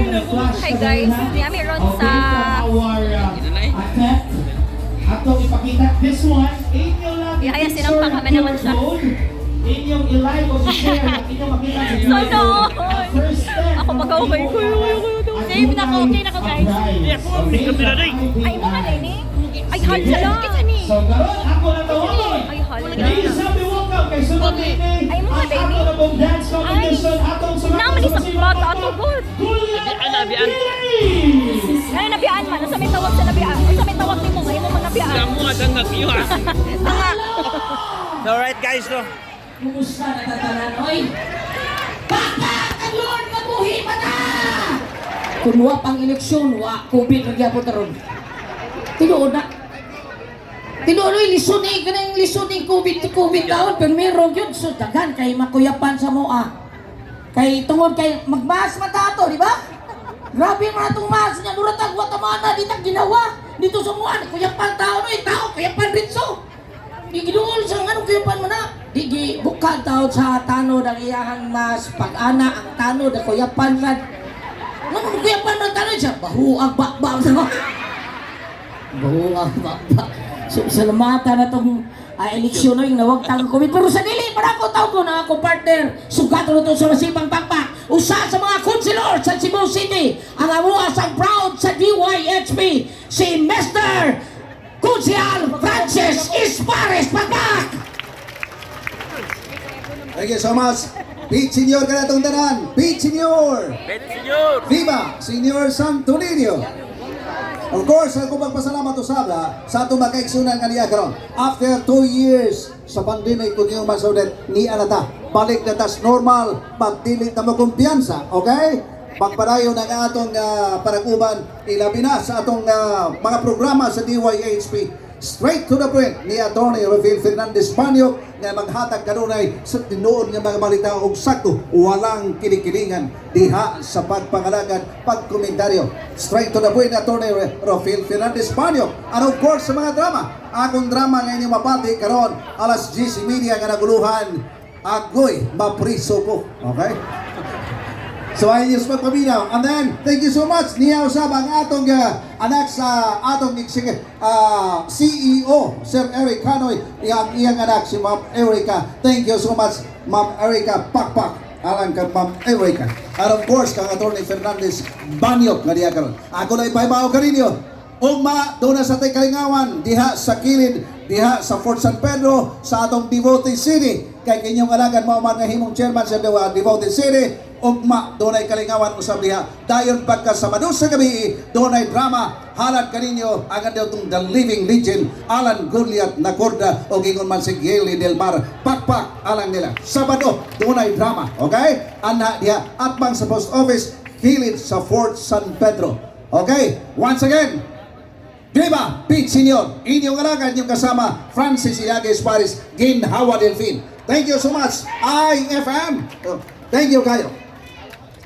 Hi guys, niami ron sa Our attempt. Atong ipakita this one, inyo lang Yaya, i-picture sinampa ang kami naman QR siya. Code. Inyong i-like o i-share at inyong makita sa QR Sunod! code. Ang first step Ako na pag okay ko, mahimo Save na ko, okay na ko, guys. Ay, Ay, mo man ini. Ay, hala. So karon ako na tawagon. Ay, hala. Please help me welcome kay sunod ini. Ay, mo Ang ka, ato na pong dance competition atong sunod Naman ni sa bata ato, good. Julian Abian, abian. Ano nabiyaan man? Unsa may tawag sa nabiyaan? Unsa may tawag nimo nga imo man nabiyaan? Kamu nga dangag iyo ah. Tanga. Alright guys, no. Kumusta na tatanan, oy? Bakit ang Lord mabuhi pa na? Kung wa pang eleksyon, wa COVID na gyapon taron. Tinuod na. Tinuod oy, lisod eh, kanang lisod eh, COVID COVID taon, pero meron yun. So, daghan kay makuyapan sa moa. Kay tungod kay magmas mata ato, di ba? Grabe man atong mas niya, mura tag wa tamana, di tag ginawa. Dito sa moa, kuyapan tao no, tao kuyapan ritso. Di giduol sa anong kuyapan mo na. Di gi bukad tao sa tanod ang iyahang mas pag-ana ang tanod ang kuyapan man. Ngano kuyapan man tanod siya bahuag bakba sa bahuag bakba. So salamatan na tong eleksyon no, yung nawag tang COVID. Pero sa dili, para ako tawag ko na ako partner. Sugat na to sa masibang pakpak. Usa sa mga konselor sa Cebu City. Ang amuas ang proud sa DYHP. Si Mr. Konsehal Francis Ispares Pakpak! Thank you so much. Pete Senior ka na itong tanan. Pete Senior! Bet senyor. Viva Senior Santolinio! Of course, ako magpasalamat usab ha, sa atong makaigsunan kaniya karon. After 2 years sa pandemic kung iyong masaudet ni anata. Balik na tas normal, pagdili na mo kumpiyansa, okay? Pagpadayon ang atong panag-uban, ilabi na sa atong mga programa sa DYHP. Straight to the point ni Atty. Rafael Fernandez Banyo nga maghatag kanunay sa tinuod nga mga balita og sakto walang kinikilingan diha sa pagpangalagad pagkomentaryo. Straight to the point, Atty. Rafael Fernandez Banyo. And of course sa mga drama, akong drama nga inyong mapati karon alas 10:30 nga naguluhan, Agoy, Mapriso Ko. Okay? So ay sa pagpaminaw. And then, thank you so much. Niya usab ang atong anak sa atong CEO, Sir Eric Canoy. Iyang iyang anak si Ma'am Erica. Thank you so much, Ma'am Erica Pakpak. Alang kang Ma'am Erica. And of course, kang Atty. Fernandez Banyok nga diha karon. Ako na ipahibaw kaninyo. Ugma, doon na sa Tekalingawan, diha sa kilid, diha sa Fort San Pedro, sa atong Devoted City. Kay kinyong alagad mao man nga himong chairman sa Devoted City, ugma doon ay kalingawan usab diha. Dayon pagka Sabado sa gabi, doon ay drama. Halad kaninyo ang itong The Living Legend, Alan Goliath Nacorda o gingon man si Gayli Del Mar. Pakpak alang nila. Sabado, doon ay drama. Okay? Anha diha, atbang sa post office, kilid sa Fort San Pedro. Okay? Once again, Viva Pete Senior! Inyong alagad, inyong kasama, Francis Ilagues Paris, Ginhawa Delfin. Thank you so much, IFM. Thank you kayo.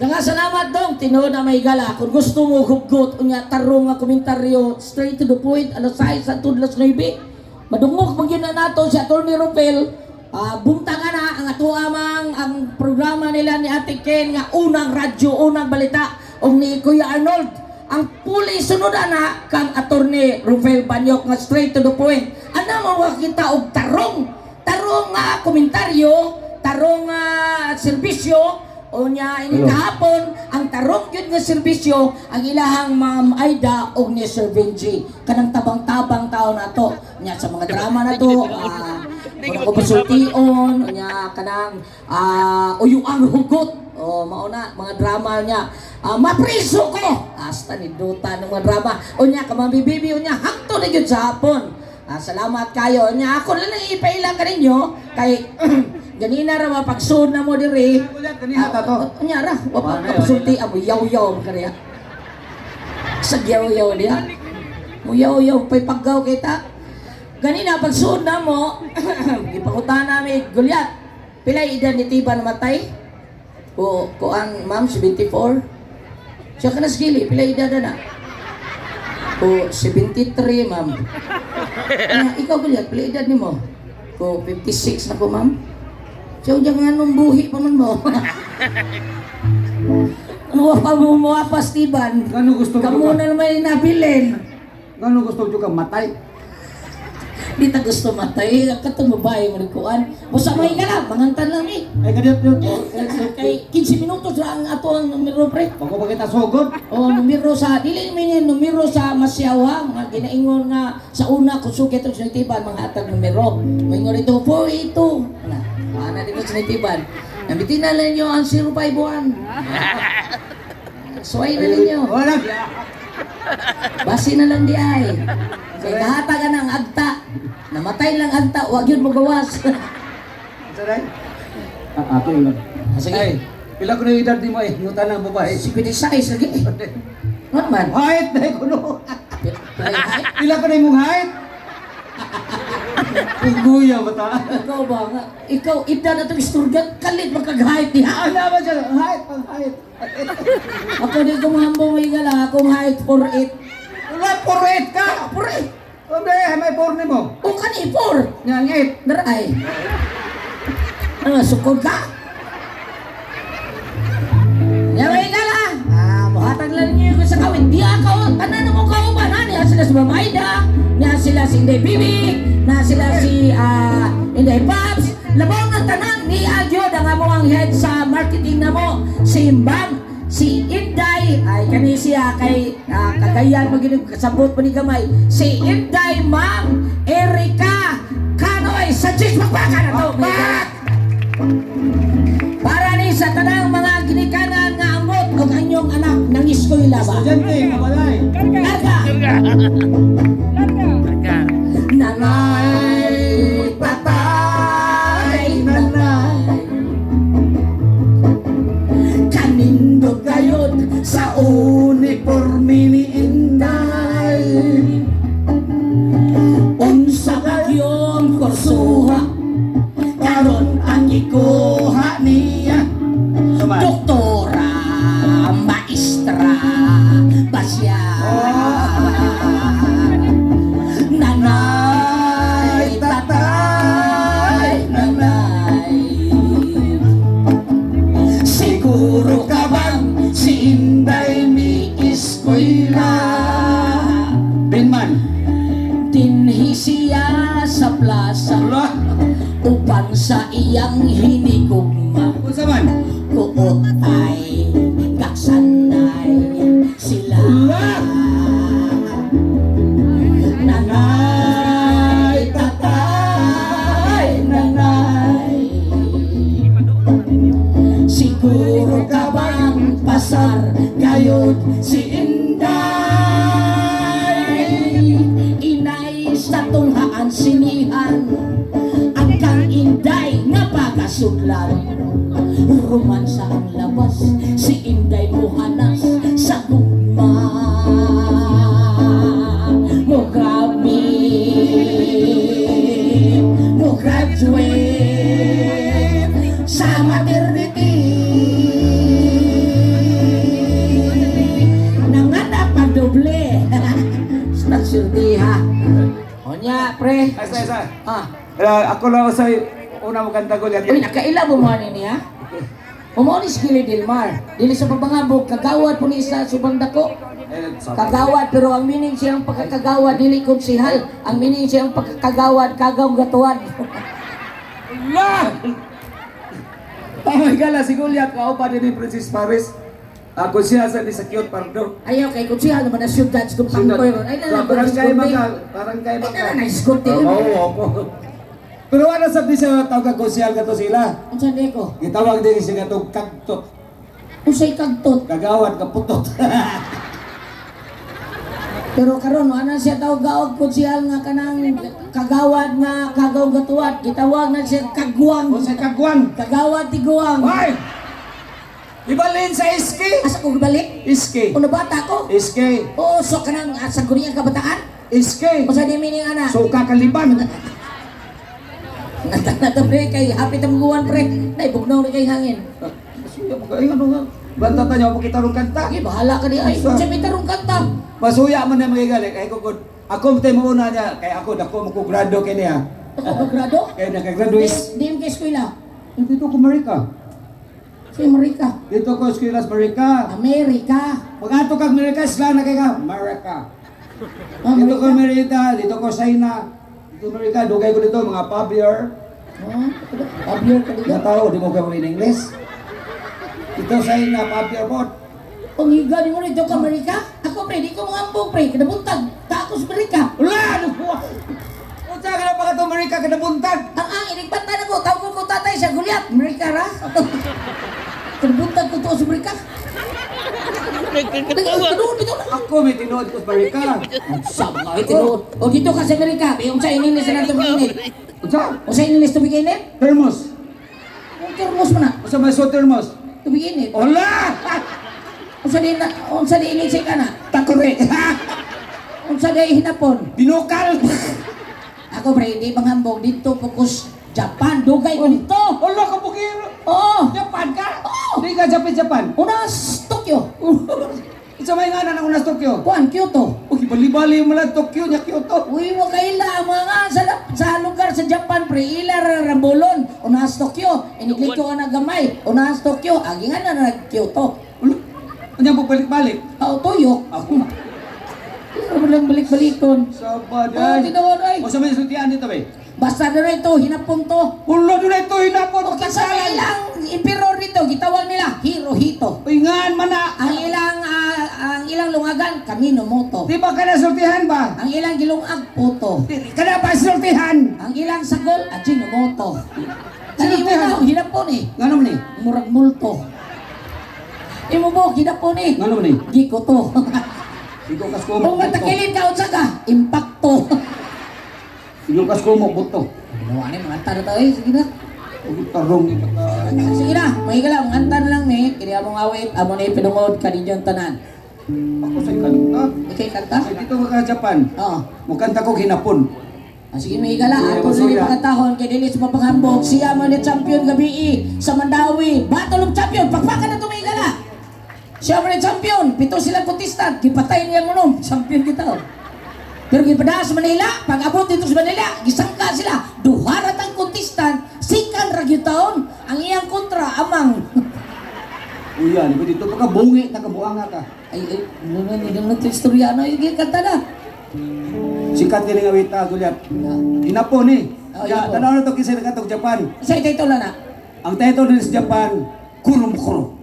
Nga salamat dong, tinuod na may gala. Kung gusto mo huggot, unya tarong nga komentaryo, straight to the point, alas 6 hangtod alas 9. Madungog man gyud na nato si Atty. Rupel. Bumtang na ang ato amang ang programa nila ni Ate Ken nga unang radyo, unang balita og ni Kuya Arnold. Ang puli sunod ana kang Atty. Rufel Banyok nga straight to the point. Ana mo kita og tarong, tarong nga komentaryo, tarong nga serbisyo. Unya ini kahapon ang tarong gyud nga serbisyo ang ilahang Ma'am Aida og ni Sir Benji kanang tabang-tabang tao nato nya sa mga drama na to ko pasultion unya kanang uyuang hugot o mao na mga drama niya. Mapriso ko hasta ni duta ng mga drama unya ka bibi unya hangtod na gyud sa hapon. Salamat kayo. Nya ako lang nang ipailang kaninyo kay ganina ra mapagsuod na mo diri. Kaniha ta to. Unya ra, wa pa kasulti amo yaw-yaw man kaniya. Sa yaw-yaw diha. Muyaw-yaw pay paggaw kita. Ganina pagsuod na mo, gipangutan nami Goliath. Pilay edad ni Tiba namatay? O kuan ma'am 74. Siya ka na sa gili, pilay edad na. O 73, ma'am. Nga, ikaw Goliath, pilay edad nimo? Ko 56 na ko, ma'am. Siya unya nga nung buhi pa man mo. Wa pa mo mawapas tiban. Gano gusto mo Kamu ka? na naman nabilin. Gano gusto mo ka matay? Di ta gusto matay. Katong babae mo kuan. Busa may ka mangantan lang ni. Ay kadiyot yun. Kay 15 minutos ra ang ato ang numero, pre. Bago pa kita sugod. O numero sa dili man yan, numero sa Masyawa nga ginaingon nga sa una kusog ito sa nitiban mga atag numero. Moingon dito 482. Na, ana dito sa nitiban. Namitin na lang ninyo ang 051. Suway na ninyo. Wala. Basi na lang di ay. Kay kahatagan ang agta. Namatay lang agta, wag yun magawas. Saray. Ah, ako yun. Ah, sige. Ay, pila ko na yung edad ni mo eh. Ngutan ng babae. 56 lagi. Ano man? Height na ko no. Pila yung height? Pila ko na yung height. Uguya ba ta? Ikaw ba nga? Ikaw, ida na itong isturgan, kalit magkag-height niya. Ano ba siya? Height, pang height. Ako di ko mahambong may gala, akong height 4'8". Wala, 4'8 ka! 4'8"? Hindi, may 4 ni mo. O kani, 4! Nga, 8. Naray. Ano, sukod ka? Ya, may gala. Ah, muhatag lang ninyo ko sa kawin. Di ako, tanan mo kauban, ha? Niya sila si Mamaida, niya sila si Inday Bibi, niya sila si Inday Pops. Labaw ng tanan, ni Aljo, ang amo ang head sa marketing na mo, si Ma'am, si Inday, ay kani siya kay Cagayan maginig kasabot pa ni gamay, si Inday Ma'am Erika Kanoy sa Pakpakan na to. Pakpak! Para ni sa tanang mga ginikanan nga amot og ang inyong anak nang eskwela ba? Estudyante, kabalay. Larga! Larga. Nanay, tatay, nanay, kanindot gayod sa Uniforme ni Inday. Unsa kagyong kursuha karon ang ikuha niya. Suman. Doktora, maestra, basya. Nanay, tatay, nanay. Siguro ka bang si Inday mi eskwela? Binman. Dinhi siya sa plaza Wala. upan sa iyang hinigugma. Unsa man? Kuot ay kaksanay sila. Nanay, tatay, nanay. Siguro ka bang pasar gayod si Inday? Inay sa tunghaan sinihan ang kang Inday nga pagasudlan. Romansa ang labas, si Inday muhanas sa gugma. Mo grabe, mo graduate sa maternity. Nanganak pa doble. Stasyurti ha. Onya, pre. Ay, sa, sa. Ah. Eh, ako lang sa una mo kanta ko Uy, nakaila mo mo ni niya? Umuo ni si Gili Dilmar. Dili sa pabangabog, kagawad po ni sa subang dako. Kagawad, pero ang meaning siyang pagkakagawad, dili konsihal. Ang meaning siyang pagkakagawad, kagaw gatuan. La! Tama gala si Goliath kauban ni Princess Paris. Ako siya sa ni sa Cute Pardo. Ayaw kay konsihal naman na siyudad sa kumpangkoy ron. Ay, nalang Barangay maka, barangay Ay, maka. nalang na iskunti. Oo, opo. Pero ano sa di siya tawag ka konsihal kato sila? Ang saan ko? Gitawag din siya katong kagtot. Usay kagtot. Kagawad kaputot. Pero karon wala siya tawag gaog konsihal nga kanang kagawad nga kagaw gatuan. Gitawag na siya kagwang. O sa kagwan. Kagawad tiguang. Hoy! Ibalin sa iski! Asa ko gibalik? Iski. Una bata ko? Iski. Oo, so kanang sa guriyang kabataan? Iski. O sa di meaning ana? So kakaliban. Natana pre kay happy tamuguan pre. Nay bugnaw ni kay hangin. Masuya mo kayo. Ano nga? Banta tayo, mo kita rong kanta. Sige, bahala ka di ay. Sa- Unsa may tarong kanta? Masuya man na magigaling. Ay ko good. Ako mo tayo mauna niya. Kaya ako, dako mo ko grado kay niya. Ako ka grado? Kaya nakagraduate. Di mo kay eskwela. Dito ko Marika. Sa Amerika. Dito ko eskwela sa Amerika. Amerika. Pag ato kag Amerika, sila na kay ka. Amerika. Dito ko Amerika. Amerika, dito ko China. Dito Amerika, dugay ko dito mga pabier. Oh, pabier ka dito. Mga tao, di mo kayo in English. Dito China, pabier pod. Ang higa ni mo dito ka Amerika? Ako pre, di ko mga ambong pre. Kinabuntag. Ta ako sa Amerika. Wala! Unsa ka na pa kato Amerika kinabuntag? Ang inigbatan ako. Tawag ko tatay sa Goliath. Amerika ra. Kinabuntag ko to sa Amerika. Nagkakatawa. Tinuod dito na. Ako may tinuod ko sa Amerika. Sa mga tinuod. O dito ka sa Amerika. Yung sa inilis na tubig init. Unsa? O sa inilis tubig init? Thermos. Ang termos mo na. Unsa may so thermos? Tubig init. Wala! Unsa di na unsa di init ka na? Takore. Unsa di hinapon? Binukal. Ako pre, di panghambog dito focus Japan dugay ko dito. Wala ka bukiro. Oo. Japan ka? Oo. Di ka Japan Japan. Unas Tokyo. Unsa may ngalan ang unas Tokyo? Kuan Kyoto. Uy, bali-bali mo lang Tokyo nya Kyoto. Uy, wa kaila mga sa lugar sa Japan pre ila ra rambolon. Unas Tokyo. Inigliko ka na gamay. Unas Tokyo. Agi nga na nag Kyoto. Ulo. Unya mo balik-balik. Oh, tuyok. Ako. Ano lang balik-balikon. Sa Oh, baday. tinuod ay. Unsa may sultian dito be? Basta na ito, hinapon to. Ulo doon ito hinapon. O kinsa may ilang emperor dito, gitawag nila Hirohito. Uy, ngan man na. Ang ilang lungagan Kaminomoto. Di ba ka nasultihan ba? Ang ilang gilungag Puto. Di ka na ba sultihan? Ang ilang sagol Ajinomoto. Kani mo na hinapon eh. Ngano man ni? Murag multo. Imo mo hinapon eh. Ngano man ni? Gikoto. Igo kas ko Kung matakilin ka unsa ka? Impacto. Igo kas ko mo buto. Ginawa ni mga na tayo eh. Sige na. Ug tarong ni pagka. Sige na, mahigala, mga na lang ni. Kini among awit, amo ni pinungod kaninyong tanan. Ako sa kanta. Ikay kanta? Ay, dito ka Japan. Oo. Mukanta ko hinapon. Ah, sige, may higala. Sige, Ato masuya. na pagkatahon kay dili sa mapanghambog. Siya man ni champion gabi sa Mandawi. Battle of champion. Pakpakan na ito, may higala. Siya man ni champion. Pito silang contestant. Gipatay niya mo nung. Champion kita. Oh. Pero gipada sa Manila, pag abot dito sa Manila, gisangka sila. Duha ra tang contestant, sikan ra gyud taon. Ang iyang kontra amang. Uyan, ko dito pagka bungi nakabuanga ka. Ay, ay, ano na, hindi naman ito istorya. Ano, yung kanta na. Sikat kini nga wita gulyat. Hinapon eh. Oh, Ya, hinapon. tanaw na to kinsa nakatog Japan. Sa ito lang na. Ang title din sa Japan, Kurumukuro.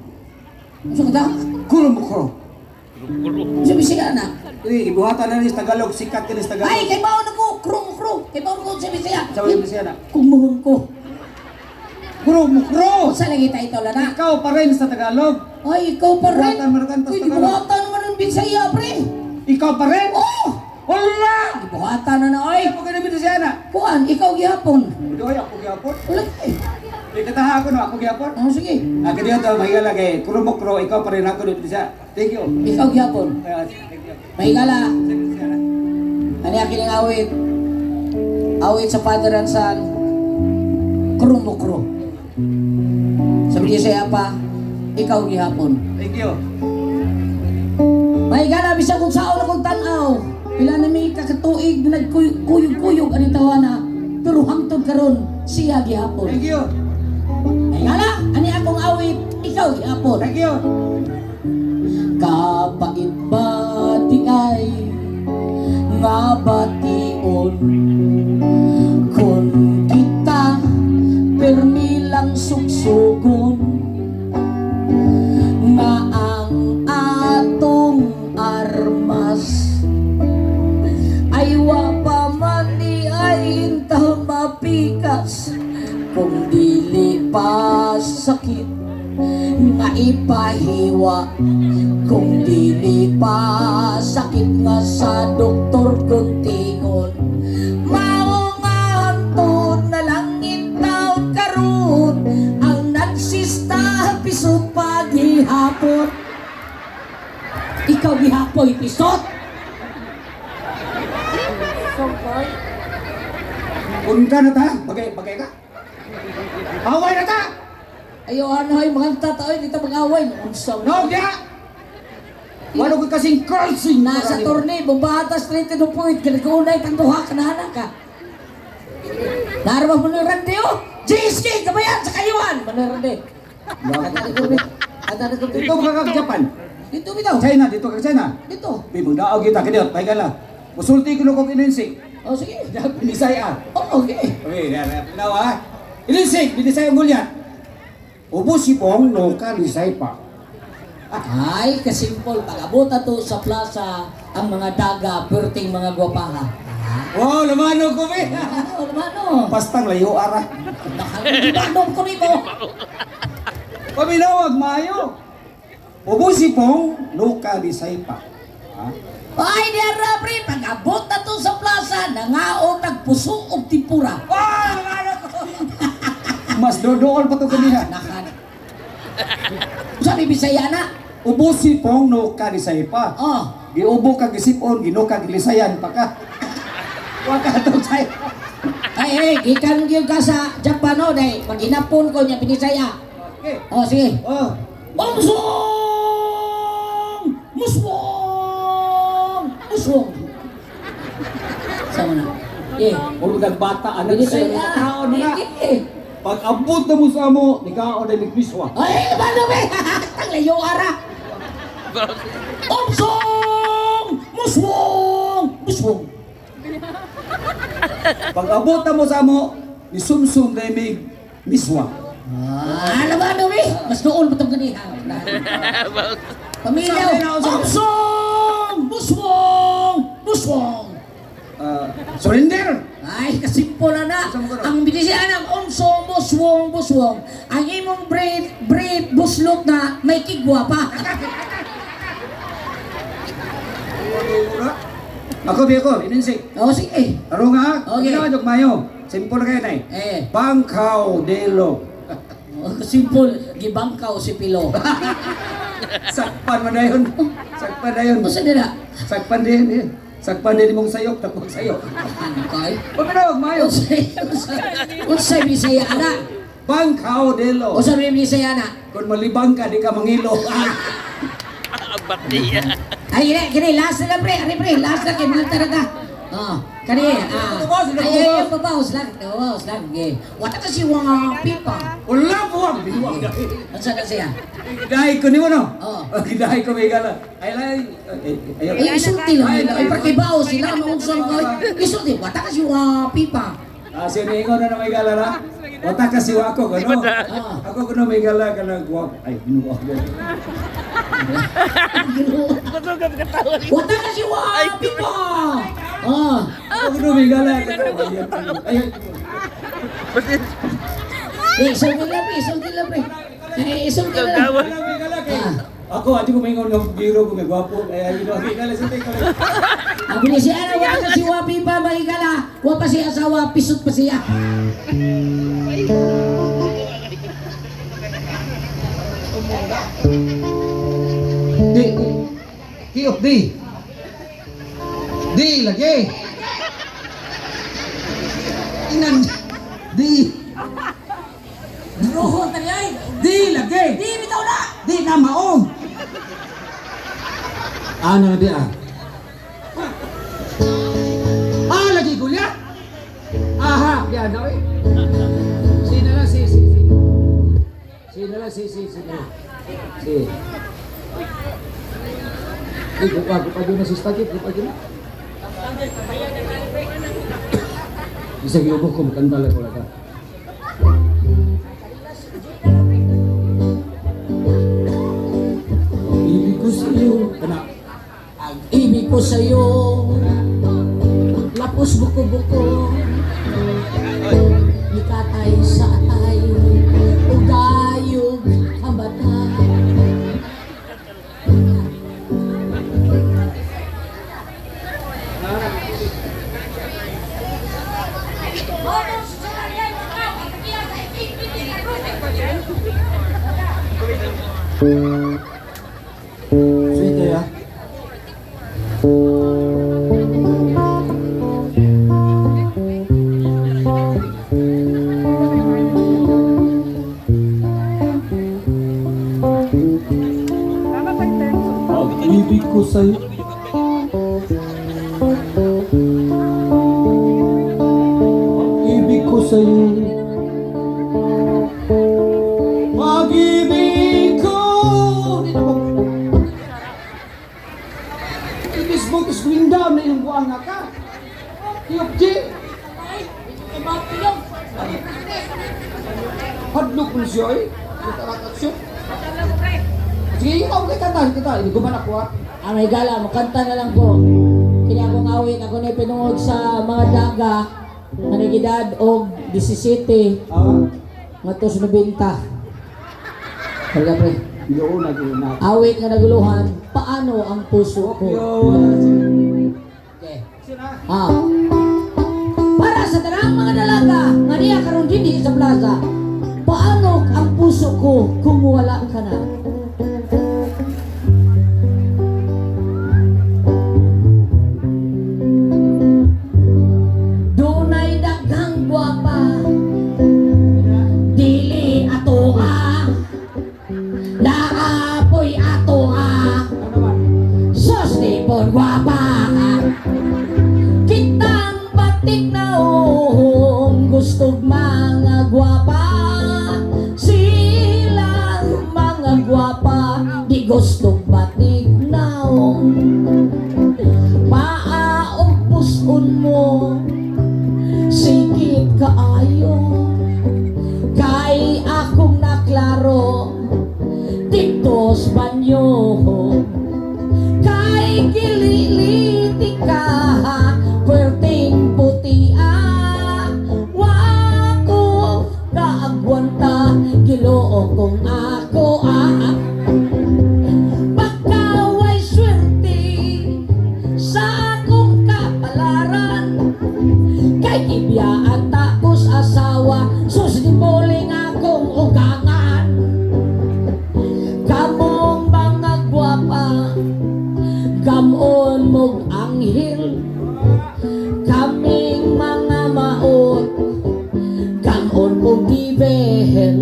Ano ka? Kurumukuro. Sa bisaya na. Uy, ibuhatan na ni sa Tagalog, sikat kini sa Tagalog. Ay, kay baon ako, krong krong. Kay baon ko sa Bisaya. Sa Bisaya na. Kumuhon ko. Kurumukuro. Sa lagi tayo ito na. Ikaw pa rin sa Tagalog. Ay, ikaw pa rin. Buhatan mo na kanta sa Uy, Tagalog. buhatan naman ng Bisaya, pre. Ikaw pa rin? Oh! Wala! Buhatan na na, Ay, ay. ako ganun siya na. Kuan, ikaw gihapon. Udoy, ako gihapon. Wala eh. Ikataha ako no, ako gihapon. Oh, sige. Ah, kaya dito, mahigala kay Kurumukro, ikaw pa rin ako dito siya. Thank you. Ikaw gihapon. Thank you. Mahigala. Thank you. Ano yung kining awit? Awit sa Father and Son. Krumukro. Sabi niya sa pa, ikaw gihapon. Thank you. May gala bisag kung saon akong tan-aw. Pila na may kakatuig na nagkuyog-kuyog ani tawana. Pero hangtod karon siya gihapon. Thank you. May gala ani akong awit, ikaw gihapon. Thank you. Kapait ba di ay nga bation kun kita permi lang sugsugon nga ang atong armas ay wa pa man di ay intahon mapikas kung dili pa sakit nga ipahiwa kung dili pa sakit nga sa doktor kuntingon mao nga hantod na lang intawon karon ang nagsista pisot paghihapon. Ikaw gihapoy pisot. Punta na ta. Bagay, bagay ka. Away na ta. Ayaw ano ay mga tataoy dito mag-away. Unsa man. No, diya. Wala ko kasing cursing. Nasa torne, bumbata straight to the point. Ganagkaunay kang duha ka na ka. Narama mo ni Randy, oh! JSK, kabayan sa kayuan! Manay Randy. Kanta ko. Dito ka kag Japan. Dito bitaw. China, dito ka China. Dito. Bibong daog kita kini, paigala. Musulti ko kog ininsik. Oh, sige. Binisaya. Oh, okay. Okay, na na. Pinawa ha. Ininsik, binisaya ang Goliath. Ubo si Pong, no ka lisay pa. Ay, kasimpol. Pag-abot to sa plaza, ang mga daga, perting mga gwapaha. Wow, lamano ko be. Ano, ano? Pastang layo ara. Nakalimano ko nimo. Paminawag maayo. Ubo si Pong, no ka lisay pa. Ha? Ay, diara, pre. Pag-abot na to sa plaza, nangao tagpuso og tipura. Wow, lamano ko. Mas dodool pa to kaniya. Nakan. Sabi Bisaya na. Ubo si Pong, no ka lisay pa. Oh, Giubo ka gisipon, ginuka gilisayan pa ka. Wa ka to say. ay, ay, gikan gyud ka sa Japan no, dai. Pag hinapon ko niya Binisaya. Okay. Oh, sige. Oh, Omsong! Muswong! Muswong! Sama na. Eh, murag kag bata anak sa Binisaya. kaon na. Eh, eh. Pag abot na mo sa amo, nikaon na miswa. Ay, ano ba? Tanglayo ara. Omsong! Muswong! Muswong! Pag abot na mo sa amo, ni sumsum na mig miswa. Ah, alam mo ano, eh? Mas noon pa itong ganiha. Pamilya, Omsong! Muswong! Muswong! Ah, surrender. Ay, kasimple na. Ang binisiyan ang omsong, buswong, buswong. Ang imong brief, brief, buslot na may kigwa pa. Ako bi ako, ininsik. O, sige. Aro nga, Okay. okay. Ginawa mayo. Simple na kayo nay. Eh, Bangkaw delo. oh, simple, gibangkaw si Pilo. Sakpan man dayon. Sakpan dayon. Masa nila? Sakpan din. Eh. Sakpan din mong sayop, tapos sayop. Ano kay? Paminawag mayo. Unsay, unsay, unsay Bisaya ana? Bangkaw delo. Unsay Bisaya ana? Kung malibang ka, di ka mangilo. Bati. Ay, gini, gini, last na lang, pre. Ari, pre, last na kay mga talaga. Oh, kani, ah. Ay, ay, ay, babaos lang, babaos lang. Okay. Wala kasi wa pipa. Wala po ang biwang. Unsa na siya? Gidahi ko nimo no. Oo. Gidahi ko may gala. Ay ay ay ay. Ay, isulti lang nila. Ay, pakibaw sila, maunsan ko. Isulti, wala kasi wa pipa. Ah, sino ingon na may gala ra? Wata kasi ako kuno. Ah. Ako kuno may gala kana guwap. Ay, Ginoo. Wala kasi wa pipa. Oh. Ako kuno may gala kana. Ay. Eh, isulti lang, pre, isulti lang, pre. Eh, isulti lang. Wala may gala kay. Ako ati ko maingon ng biro ko may gwapo. Ay ay Ginoo. Gala sa tingko. Ang bilis siya, ano, wala kasi wa pipa, mahigala. Wa pa siya asawa, pisot pa siya. Di. Kiyok di. Di lagi. Inan. Di. Roho, tali ay. Di lagi. Di, bitaw na! Di na maong. Ano na di ah? Ah, lagi gulya. Aha, di ano eh. Sino lang si si si. Sino lang si si si. Si. Di buka buka dyan na si Stakit, buka dyan na. Bisa giubo ko makanta lang ko lang. Ibig ko sa iyo, kana. Ang ibig ko sa'yo, lapos buko-buko, nikatay sa atay, ugayog kamata. Sweet ya. Pag-ibig ko sa'yo. Pag-ibig ko sa'yo. Pag-ibig Go to swing down na yung buang nga ka. Tiyok, G. Hadlok mo siya eh. Siya. Sige, ikaw kay kanta, kanta. Hindi ko man ako ah. Ah, may gala, mukanta na lang ko. Kini akong awit, ako na pinungod sa mga daga na nagidad og 17 ngadto sa 90. Halika pre. Yo, nag-una. Awit nga naguluhan, paano ang puso ko? Yo, Okay. Ah. Para sa tanang mga dalaga nga niya karon dinhi sa plaza. Paano ang puso ko kung wala ka na? Dunay daghang gwapa, dili ato ah. Naapoy ato ah. Ano man? Sos di por guapa. Kitang batik na uhong gustog mga gwapa. Silang mga gwapa di gustog batik naong. Paa og puson mo, sikip kaayo. Kay akong naklaro dito sa banyo. Kay gililiti ka, perting puti ah. Wako kaagwanta, giloo kung ako ah. Pagkaway swerte sa akong kapalaran, kay gibiyaan takos asawa, sus di boling akong ugangan. Kamong mga gwapa, gamon mog anghel. Kaming mga maot, gamon mog dibel.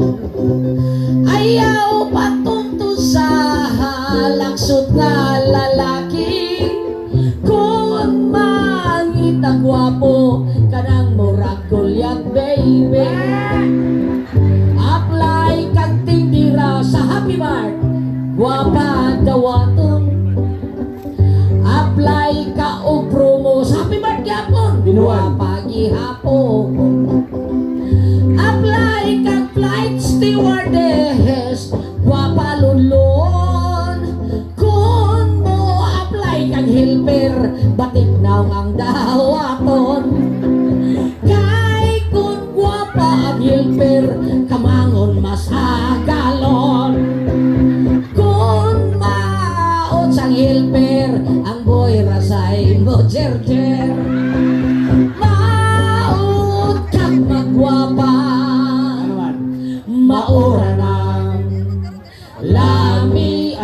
Ayaw patunto sa halaksot nga lalaki. Kung mangita gwapo, kanang murag Goliath, baby. Apply kag tindira sa Happy Mart, guwapa dawaton. Apply ka og promo sa Happy Mart gyapon, Binuan. guwapa gihapon. Apply kag flight stewardess, guwapa lunlon. Kung mo apply kag helper, batik na ang dawaton. Kay kung gwapa ang helper, kamangon mas agalon. Kung maot sang helper, ang boy rasay mo jerjer. Maot kang magwapa, Ano man? maura ng lamian.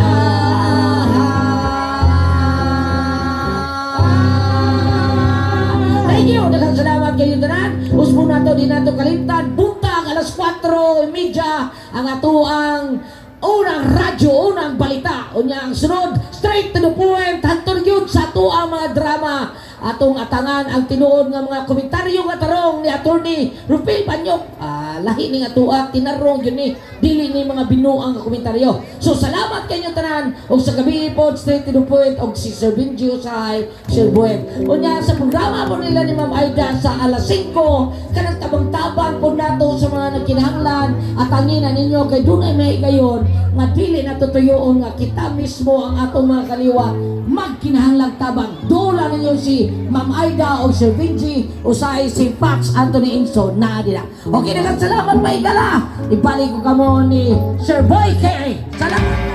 Thank you. Daghang salamat kayo tanan. Usbo nato di nato kalimtan. Buntag alas 4:30 ang atoang unang radyo, unang balita. Unya ang sunod, straight to the point. Hantod yun sa atoang mga drama. Atong atangan ang tinuod nga mga komentaryo nga tarong ni Attorney Rufil Banyok. Ah, lahi ni nga tuwa, tinarong yun ni dili ni mga binuang nga komentaryo. So salamat kay tanan og sa gabi po straight to the point og si Sir Benji Usay, Sir Buen. Unya sa programa po nila ni Ma'am Aida sa alas 5 kanang tabang-tabang po nato sa mga nagkinahanglan at angina ninyo kay dunay may gayon nga dili na tutuyoon nga kita mismo ang atong mga kaliwa magkinahanglang tabang. Dola ninyo si Ma'am Aida o Sir Benji usay si Pax Anthony Inso na dila. Okay, daghang salamat maigala. Ibalik ko kamo ni Sir Boy K. Salamat.